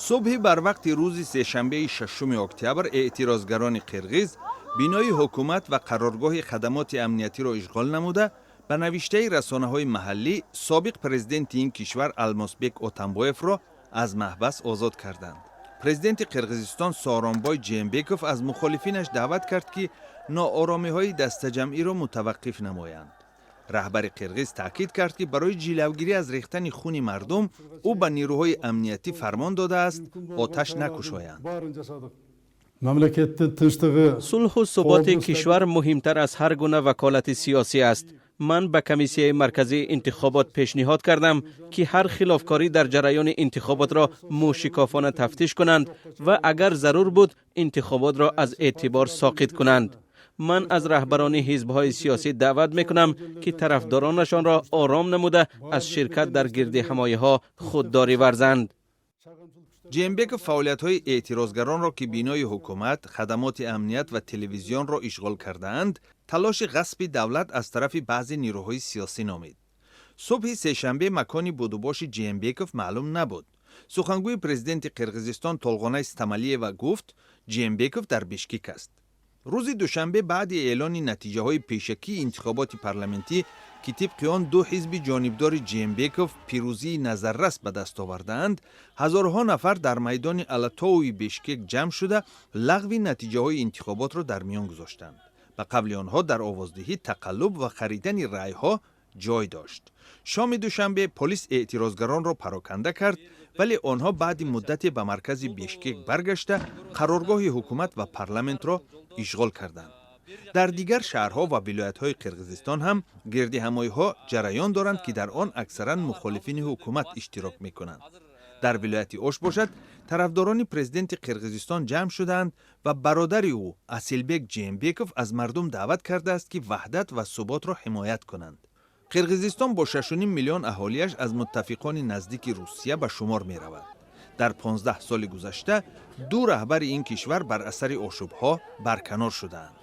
Субҳи барвақти рӯзи сешанбеи 6 октябр эътирозгарони қирғиз бинои ҳукумат ва қароргоҳи хадамоти амниятиро ишғол намуда, ба навиштаи расонаҳои маҳаллӣ, собиқ президенти ин кишвар Алмосбек Отамбоевро аз маҳбас озод карданд. Президенти Қирғизистон Сооронбой Ҷеенбеков аз мухолифинаш даъват кард, ки нооромиҳои дастаҷамъиро мутаваққиф намоянд. Раҳбари қирғиз таъкид кард, ки барои ҷилавгирӣ аз рехтани хуни мардум ӯ ба нирӯҳои амниятӣ фармон додааст оташ накушоянд. Мамлекеттин тынчтыгы Сулҳу суботи кишвар муҳимтар аз ҳар гуна ваколати сиёсӣ аст. Ман ба Комиссияи марказии интихобот пешниҳод кардам, ки ҳар хилофкорӣ дар ҷараёни интихоботро мӯшикофона тафтиш кунанд ва агар зарур буд, интихоботро аз эътибор соқит кунанд. Ман аз раҳбарони ҳизбҳои сиёсӣ даъват мекунам, ки тарафдоронашонро ором намуда, аз ширкат дар гирдиҳамоиҳо худдорӣ варзанд. Ҷеенбеков фаъолиятҳои эътирозгаронро, ки бинои ҳукумат, хадамоти амният ва телевизионро ишғол кардаанд, талоши ғасби давлат аз тарафи баъзе нирӯҳои сиёсӣ номид. Субҳи сешанбе макони будубоши Ҷеенбеков маълум набуд. Сухангӯи президенти Қирғизистон Толгонай Стамалиева гуфт, Ҷеенбеков дар Бишкек аст. Рӯзи душанбе, баъди эълони натиҷаҳои пешакии интихоботи парламентӣ, ки тибқи он ду ҳизби ҷонибдори Ҷеенбеков пирӯзии назаррас ба даст овардаанд, ҳазорҳо нафар дар майдони Алатоуи Бишкек ҷамъ шуда, лағви натиҷаҳои интихоботро дар миён гузоштанд. Ба қавли онҳо, дар овоздиҳӣ тақаллуб ва харидани раъйҳо ҷой дошт. Шоми душанбе полис эътирозгаронро пароканда кард, вале онҳо баъди муддате ба маркази Бишкек баргашта, қароргоҳи ҳукумат ва парламентро ишғол карданд. Дар дигар шаҳрҳо ва вилоятҳои Қирғизистон ҳам гирдиҳамоиҳо ҷараён доранд, ки дар он аксаран мухолифини ҳукумат иштирок мекунанд. Дар вилояти Ош бошад, тарафдорони президенти Қирғизистон ҷамъ шудаанд ва бародари ӯ Асилбек Ҷеенбеков аз мардум даъват кардааст, ки ваҳдат ва суботро ҳимоят кунанд. Қирғизистон бо 6,5 миллион аҳолиаш аз муттафиқони наздики Русия ба шумор меравад. Дар 15 соли гузашта ду раҳбари ин кишвар бар асари ошӯбҳо барканор шудаанд.